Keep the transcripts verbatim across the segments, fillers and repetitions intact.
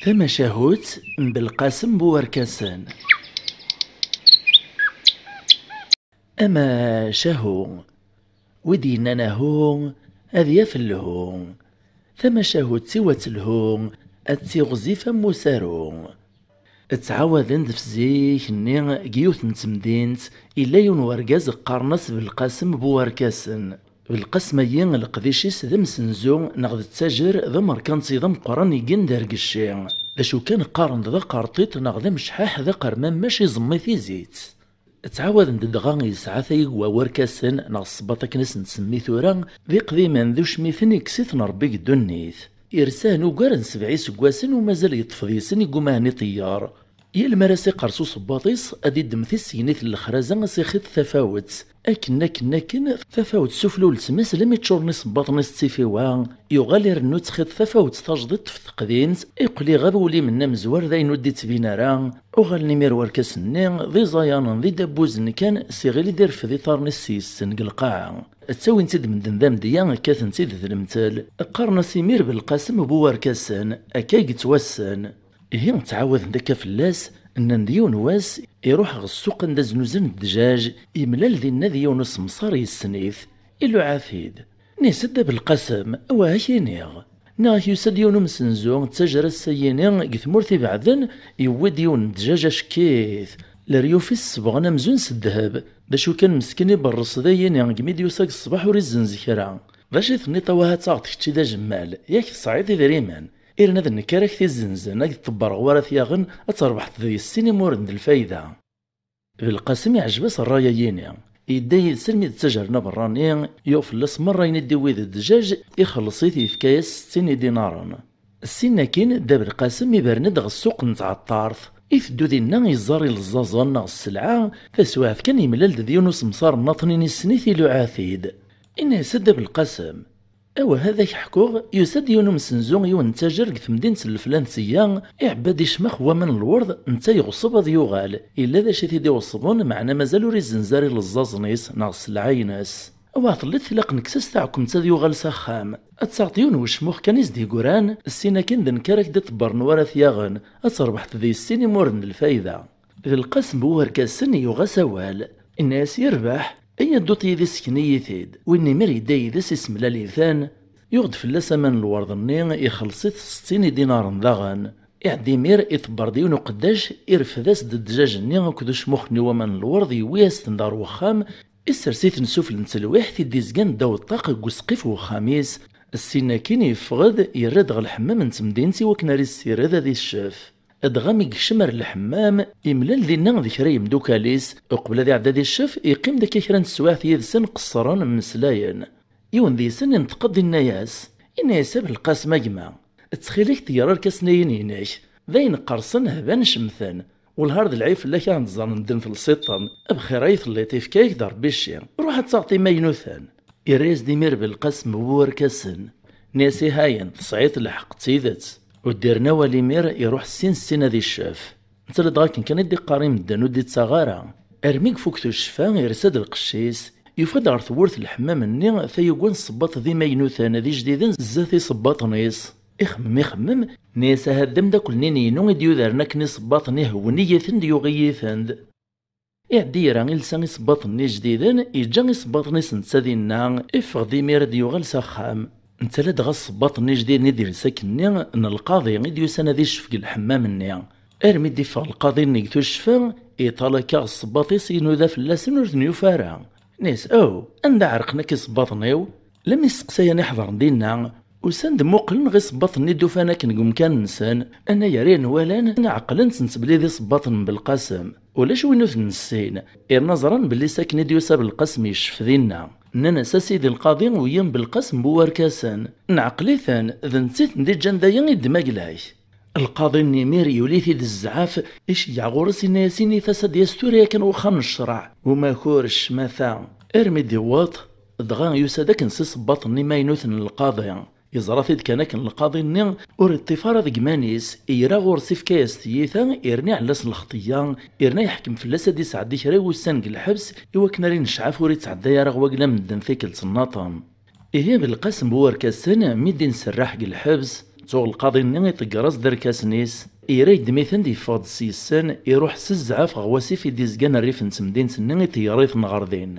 Tamacahut n Belqasem Buwarkasen. Amacahu, wi d-yennan ahu, ad yaf lhu. Tamacahut-iw ad telhu, ad tiɣzif am usaru. Ttɛawaden-d f zik-nni deg yiwet n temdint, illa yiwen wergaz qqaren-as Belqasem Buwarkasen. Belqasem-agi leqdic-is d amsenzu neɣ d ttajer d amerkanti d ameqqran iggen d argecci. D acu kan qqaren-d d aqerṭiṭ neɣ d amecḥaḥ d aqermam mac iẓemmi tizit. Ttɛawaden-d dɣa yesɛa tayegwa warkasen neɣ ṣṣbaṭ akken as-nsemmi tura, d iqdimen d ucmiten ikkes-iten Ṛebbi deg ddunit. Irsahen ugar n sebɛa iseggasen u mazal yeṭṭef deg-sen igumah-nni iṭeyyer. Yal mi ara s-iqqers usebbaḍ-is, ad iddem tissegnit n lexraza, a s-ixiḍ tafawet. Akken, akken, akken, tafawet sufella ulsem-is, lammi ččuren isebbaḍen-is d tifiwa, yuɣal irennu ttxiḍ tafawet tajdiṭ f teqdint, iqqel iɣab ulim-nni amezwar d ayen ur d-ittbin ara, uɣalen imir warkasen-nni d iẓayanen d idabbuzen kan, s iɣil i d-irfed iḍarren-is s yes-sen deg lqaɛa. Ttawin-tt-id medden d amedya, kkaten-tt-id d lemtel, qqaren-as imir Belqasem bu warkasen, akka i yettwassen. Ihi ttɛawaden-d akka fell-as, nnan-d yiwen wass iruḥ ɣer ssuq anda znuzen ddjaj, yemlal dinna d yiwen usemṣar yessen-it, iluɛa-t-id. Nni-as-d a Belqasem, awah ad k-iniɣ. Nniɣ-ak yusa-d yiwen umsenzu, ttajer ass-ayini deg tmurt ibeɛden, yewwi-d yiwen n ddjaj acekkit. Leryuf-is sebɣen amzun s ddheb, d acu kan meskin iberres dayini, deg mi d-yusa deg ṣṣbeḥ ur izzenz kra. D acu i tenniḍ, awah ad taɣeḍ kečči d ajemmal, yak tesɛiḍ idrimen. Irna d nekk ara k-t-izzenzen, ad k-d-ṭebbreɣ war at yaɣen, ad terbeḥ deg-s sin imuren d lfayda. Belqasem iɛjeb-as ṛṛay-ayini. Yedda yid-s almi d ttajer-nni aberrani, yuɣ fell-as merra ayen i d-iwwi d ddjaj, ixelleṣ-it, yefka-yas settin idinaren. Ssin akkin, Dda Belqasem ibren-d ɣer ssuq n tɛeṭṭart. Iteddu dinna, iẓẓar ileẓẓaẓen neɣ sselɛa, taswiɛt kan yemlal-d d yiwen usemṣar nnaṭnin issen-it, iluɛa-t-id. Inna-yas-d Dda Belqasem, awah ad ak-ḥkuɣ, yusa-d yiwen umsenzu, yiwen n ttajer deg temdint n leflan teyya, iɛebba-d icmax n waman n lwerḍ, netta yeɣṣeb ad yuɣal, yella d acu i t-id-iweṣṣben, meɛna mazal ur izzenz ara ileẓẓaẓen-is neɣ sselɛa-ines. Awah telliḍ tilaq nekkes-as taɛkemt ad yuɣal s axxam. Ad taɣeḍ yiwen wecmux kan i s-d-yeggran, ssin akkin d nekk ara k-d-iṭebbren war at yaɣen, ad terbeḥ deg-s sin imuren d lfayda. Belqasem bu warkasen yuɣ-as awal. Inna-yas, yerbeḥ, iyya dduḍ yid-i sken-iyi-t-id. Win imir yedda yid-s isemlal-iten, yuɣ-d fell-as aman n lwerḍ-nni, ixelleṣ-it s settin idinaren daɣen. Iɛedda imir, iṭebber-d yiwen uqeddac, irfed-as-d ddjaj-nni akked ucmux-nni n waman n lwerḍ, yewwi-as-ten-d ɣer wexxam, isers-iten sufell n telwiḥt i d-izgan ddaw ṭṭaq deg usqif n wexxam-is. Ssin akkin yeffeɣ-d, yerra-d ɣer lḥemmam n temdint i wakken ara issired ad iccef. Dɣa mi yekcem ar lḥemmam, imlal dinna d kra yemdukal-is, uqbel ad iɛeddi ad iccef, yeqqim-d akka kra n teswiɛt yid-sen, qeṣṣren, mmeslayen. Yiwen deg-sen inṭeq-d, inna-yas, inna-yas a Belqasem a gma, ttxil-k ḍegger irkasen-ayin-inek, d ayen qqersen hban cemten, wellah ar d lɛib fell-ak ad ẓren medden telsiḍ-ten, bxir ay telliḍ, ifka-yak-d Rebbi cci, ruḥ ad taɣeḍ imaynuten. Irra-yas-d imir Belqasem bu warkasen, nni-as, ihayen, tesɛiḍ lḥeqq d tidet. Ur d-irna awal imir, iruḥ ssin ssin ad iccef. Netta ladɣa akken kan i d-iqqar i medden, ur d-ittaɣ ara. Armi yefuk tuccfa, irsa-d lqecc-is, yufa-d ɣer tewwurt n lḥemmam-nni tayegwa n ssebbaṭ d imaynuten d ijdiden zdat isebbaṭen-is. Ixemmem, ixemmem, nni-as, ahat d ameddakel-nni-inu i d-yudren akken isebbaṭen, ihewwen-iyi-ten-d, yuɣ-iyi-ten-d. Iɛeddi ira, ilsa isebbaṭen-nni ijdiden, iǧǧa isebbaṭen-is netta dinna, iffeɣ-d imir ad yuɣal s axxam. Netta ladɣa ssebbaṭ-nni ijdiden i d-ilsa akkenni n lqaḍi i d-yusan ad iccef deg lḥemmam-nni. Armi d-iffeɣ lqaḍi-nni deg tuccfa, iṭal akka ɣer ssebbaṭ-is, inuda fell-asen, ur ten-yufi ara. Nni-as, aw, anda ɛerqen akka isebbaṭen-iw? Lammi steqsayen iḥedren dinna, usan-d, muqlen ɣer isebbaṭen-nni d-ufan akken deg umkan-nsen, anagar ayen walan, ɛeqlen-tent belli d isebbaṭen n Belqasem. Ulac win ur ten-nessin, irna ẓran belli s akken i d-yusa Belqasem yeccef dinna. Nnan-as, a sidi lqaḍi, wiyi n Belqasem bu warkasen. Neɛqel-iten, d netta i ten-d-iǧǧan daya i ddem aglak. Lqaḍi-nni imir yuli-t-id zzɛaf, iceggeɛ ɣur-s, inna-yas, init-as ad d-yas tura yakan wexxam n ccreɛ, umakur, ccmata. Armi d-iwweḍ, dɣa yusa-d akken s isebbaṭen imaynuten n lqaḍi. Yeẓra-t-id kan akken lqaḍi-nni ur iṭṭif ara deg iman-is, ira ɣur-s, ifka-yas tiyita, irna iɛella-s lxeṭya, irna yeḥkem fell-as ad isɛeddi kra n wussan deg lḥebs, i wakken ara inecɛaf ur ittɛedday ara ɣer wagla medden tikkelt nnaṭen. Ihi Belqasem bu warkasen, mi d-inserraḥ deg lḥebs, Tuɣ lqaḍi-nni iṭegger-as-d arkasen-is, ira yeddem-iten-d, yeffeɣ-d seg-sen, iruḥ s zzɛaf ɣer wasif i d-izgan rrif n temdint-nni, iṭeyyer-iten ɣer din.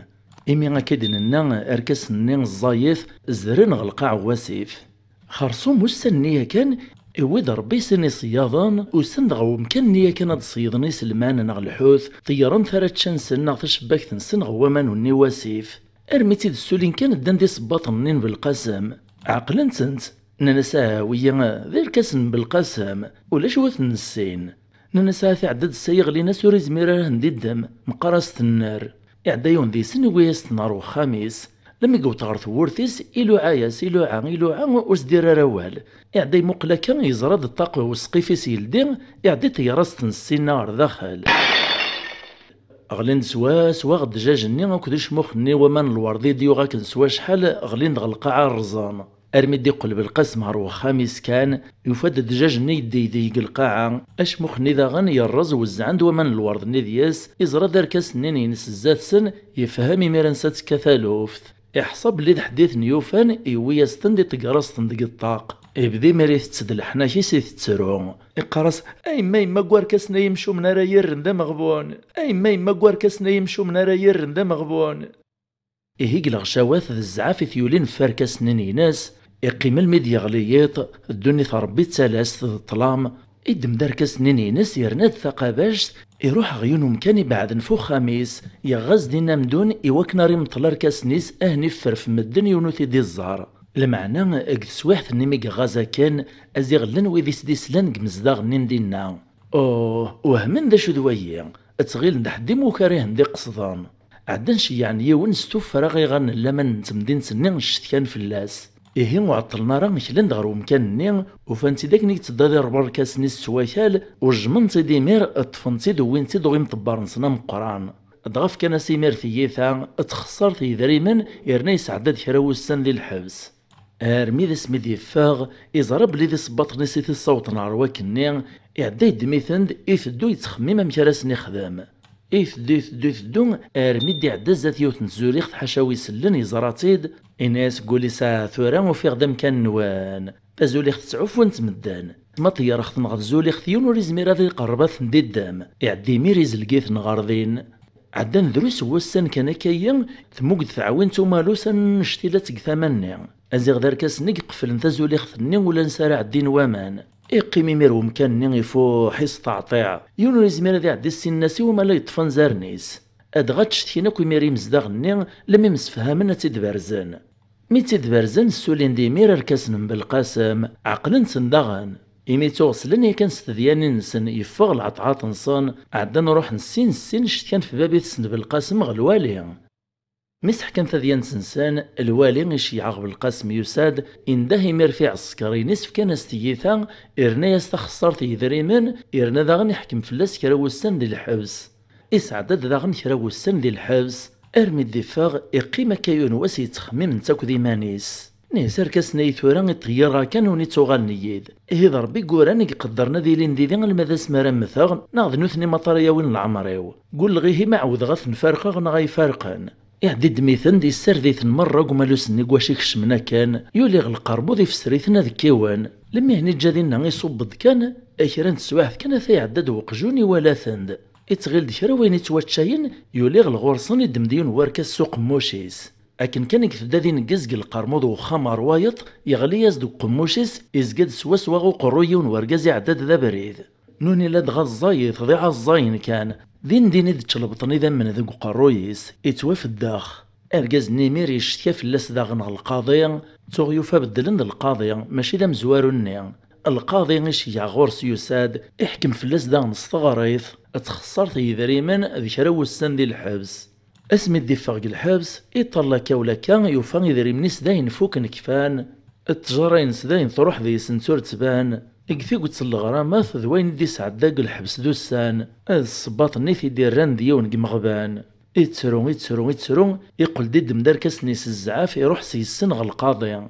Imi akka i d-nenna, arkasen-nni ẓẓayit, zedren ɣer lqaɛ n wasif. Xerṣum ussan-nni yakan, iwwi-d Ṛebbi sin iṣeyyaḍen, usan-d ɣer wemkan-nni yakan ad d-ṣeyyden iselman neɣ lḥut, ṭeyyren taračča-nsen neɣ tacebbakt-nsen ɣer wamanu-nni wasif. Armi tt-id-ssulin kan, ddan-d isebbaḍen-nni n Belqasem. Ɛeqlen-tent. Nnan-as: "Aha, wiyi d irkasen n Belqasem, ulac wi t-nessin." Nnan-as: "Ahat iɛedda-d ssa, yeɣlin-as, ur izmir ara ad ten-id-iddem, meqqar ad s-tenner." Iɛedda yiwen deg-sen, iwwi-as-ten ɣer wexxam-is. Lmi yewweḍ ɣer tewwurt-is, iluɛa-yas, iluɛa, iluɛa, ur s-d-irra ara awal. Iɛedda imuqel akka, yeẓra-d ṭṭaq useqqif-is yeldi, iɛedda iṭeyyer-as-ten ssinna ɣer daxel. Ɣlin-d swaswa ɣer ddjaj-nni akked ucmux-nni, waman n lwerḍ i d-yuɣ akken s wacḥal, ɣlin-d ɣer lqaɛa rrẓen. Armi d-iqqel Belqasem ɣer wexxam-is kan, yufa-d ddjaj-nni yeddegdeg deg lqaɛa, acmux-nni daɣen yerreẓ, wezzɛen-d waman n lwerḍ-nni deg-s, iẓra d arkasen-nni-ines zdat-sen, yefhem imir ansa tekka taluft. Iḥṣa belli d ḥedd i ten-yufan, yewwi-yas-ten-d, iṭegger-as-ten deg ṭṭaq. Ibda imir itett d leḥnak-is, itettru. Iqqar-as: "A yemma, yemma, deg warkasen-a yemcumen ara yirren d ameɣbun! A yemma, yemma, deg warkasen-a yemcumen ara yirren d ameɣbun!" Ihi deg leɣcawat d zzɛaf i t-yulin ɣef warkasen-nni-ines, iqqim almi d-yeɣli yiḍ, ddunit n Ṛebbi d talast d ṭṭlam. Iddem-d arkasen-nni-ines, yerna-d taqabact, iruḥ ɣer yiwen umkan ibeɛden ɣef uxxam-is, yeɣɣaz dinna amdun i wakken ara imeṭṭel arkasen-is, ahen iffer ɣef medden, yiwen ur t-id-iẓẓar. Lameɛna, deg teswiɛt-nni mi yeɣɣaz akken, a ziɣ llan wid i s-d-islan deg imezdaɣ-nni n dinna. Uh, wehmen d acu d wayi, ttɣilen d ḥedd imukan i hen-d-iqesden. Ɛeddan ceyyɛen yiwen s tuffra iɣan n laman n temdint-nni, ccetkan fell-as. Ihi ur ɛeṭṭlen ara, klan-d ɣer wemkan-nni, ufan-tt-id akken i yettedda di rrbarkas-nni s wakal, ujmen-tt-id imir, ṭṭfen-tt-id, wwin-tt-id ɣer imḍebbren-nsen ameqqran. Dɣa fkan-as imir tiyita, txeṣṣer yidrimen, yerna yesɛedda-d kra wussan di lḥebs. Armi d asmi d-yeffeɣ, iẓra belli d isebbaḍen-is i t-issawḍen ɣer wakken-nni, iɛedda yeddem-iten-d, iteddu yettxemmim amek ara sen-ixdem. Iteddu, iteddu, iteddu, armi d-iɛedda zdat yiwet n tzulixt ḥaca wi isellen, yeẓra-tt-id, yenna-yas deg wul-is: "Ah, tura ufiɣ-d amkan-nwen. Tazulixt ttɛufunt medden. Ma ṭeyyreɣ-ten ɣer tzulixt, yiwen ur izmir ad iqerreb ad ten-iddem." Iɛedda imir izelg-iten ɣer din. Ɛeddan drus n wussan kan akka-yi, tmugg-d teɛwint umalus annect-ila deg tama-nni. Aziɣ d arkasen i iqeflen tazulixt-nni ula ansa ara ɛeddin waman. Iqqim imir wemkan-nni ifuḥ, isteɛṭiɛ. Yiwen ur izmir ad iɛeddi ssinna-s i wamala yeṭṭef anzaren-is. Adɣa ttcetkin akk imir imezdaɣ-nni, lemmi msefhamen ad tt-id-berzen. Mi tt-id-berzen, ssulin-d imir arkasen n Belqasem, ɛeqlen-ten daɣen. Imi ttuɣ slan yakan s tedyanin-nsen, yeffeɣ leɛṭɛaṭ-nsen, ɛeddan ruḥen sin sin, ccetkan f bab-itsen Belqasem ɣer lwali. Mi seḥkan tadyant-nsen, lwali iceyyeɛ ɣer Belqasem, yusa-d, indeh imir f iɛsekriyen-is, fkan-as tiyita, irna-yas taxeṣṣart n yedrimen, irna daɣen iḥkem fell-as kra wussan di lḥebs. Isɛedda-d daɣen kra wussan di lḥebs, armi d-iffeɣ, iqqim akka yiwen wass yettxemmim netta akked iman-is. Nehz arkasen-ayi tura i ṭeyyreɣ kan ur ittuɣalen yid. Ihi d Ṛebbi i yuran i iqeddren ad ilin didi alma d asmi ara mmteɣ, neɣ d nutni maṭar i yawin leɛmer-iw. Gulleɣ ihi ma ɛewdeɣ ad ten-farqeɣ neɣ ay farqen. Iɛedda iddem-iten-d, issared-iten merra deg umalus-nni deg wacu i kecmen akken, yuli ɣer lqermud ifesser-iten ad kkiwen. Lemmi hen iǧǧa dinna iṣubb-d kan, kra n teswiɛt kan ata iɛedda-d weqjun iwala-ten-d. Ittɣil d kra wayen ittwaččayen, yuli ɣer ɣur-sen, iddem-d yiwen warkas s uqemmuc-is. Akken kan i itedda d ineggez deg lqermud n uxxam ɣer wayeḍ, yeɣli-yas-d deg uqemmuc-is, izga-d swaswa uqerruy yiwen wergaz iɛedda-d d abrid. Nuni ladɣa ẓẓayit, d iɛeẓẓayen kan. Din din i d-ččelbṭen idammen deg uqerruy-is, ittwafeddex. Argaz-nni imir yeccetka fell-as daɣen ɣer lqaḍi, tuɣ yufa beddlen d lqaḍi, mačči d amezwaru-nni. Lqaḍi iceyyeɛ ɣur-s, yusa-d, iḥkem fell-as daɣen s teɣrit, ttxeṣṣart yedrimen d kra wussan di lḥebs. Asmi d-iffeɣ deg lḥebs, iṭall akka u lakka, yufa idrimen-is dayen fuken kfan, ttjara-ines dayen truḥ deg-sent ur tban. Deg tiget n leɣramat d wayen i d-isɛedda deg lḥebs d ussan, d ssebbaḍ-nni i t-id-irran d yiwen deg imeɣban. Ittru, ittru, ittru, iqqel-d iddem-d arkasen-is zzɛaf, iruḥ s-yessen ɣer lqaḍi.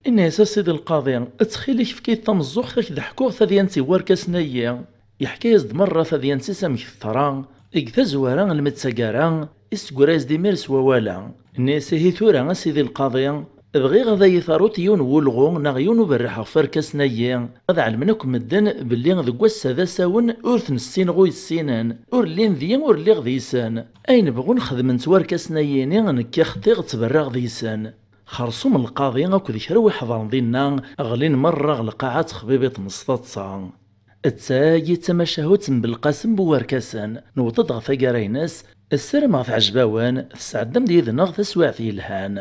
Inna-yas: "A sidi lqaḍi, ttxil-k efk-iyi-d tameẓẓuɣt ad k-d-ḥkuɣ tadyant i warkasen-ayi." Yeḥka-yas-d merra tadyant-is amek teḍra. Deg tazwara, almi d taggara, iseggra-yas-d imir s wawal-a. Inna-yas: "Ihi tura, a sidi lqaḍi, Bɣiɣ ad iyi-taruḍ yiwen n wulɣu neɣ yiwen uberriḥ ɣef warkasen-agi, ad ɛelmen akk medden belli deg wass-a d asawen ur ten-ssineɣ ur yessinen, ur llin deg-i ur lliɣ deg-sen. Ayen bɣun xedmen-tt warkasen-agi-ini, nekki xtiɣ ttberraɣ deg-sen. Xersum lqaḍi akked kra wi ḥeḍren dinna, ɣlin merra ɣer lqaɛa texbibiṭ n sṭaḍsa. D tagi d tamacahut n Belqasem Buwarkasen, newweḍ-d ɣer taggara-ines, ssarameɣ teɛjeb-awen, tesɛeddam-d yid-neɣ taswiɛt yelhan.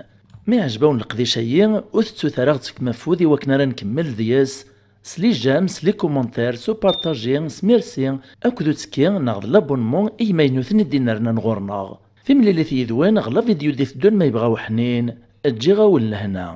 Ma iɛjeb-awen leqdic-agi, ur tettut ara ɣ-tefkem afud i wakken ara nkemmel deg-s, s les j'aime, s les commentaires, s upartaji, s merci, akked uttekki neɣ d l'abonnement i yimaynuten i d-inernan ɣur-neɣ. Timlilit yid-wen ɣer la vidéo d-iteddun ma yebɣa uḥnin, ǧǧiɣ-awen lehna.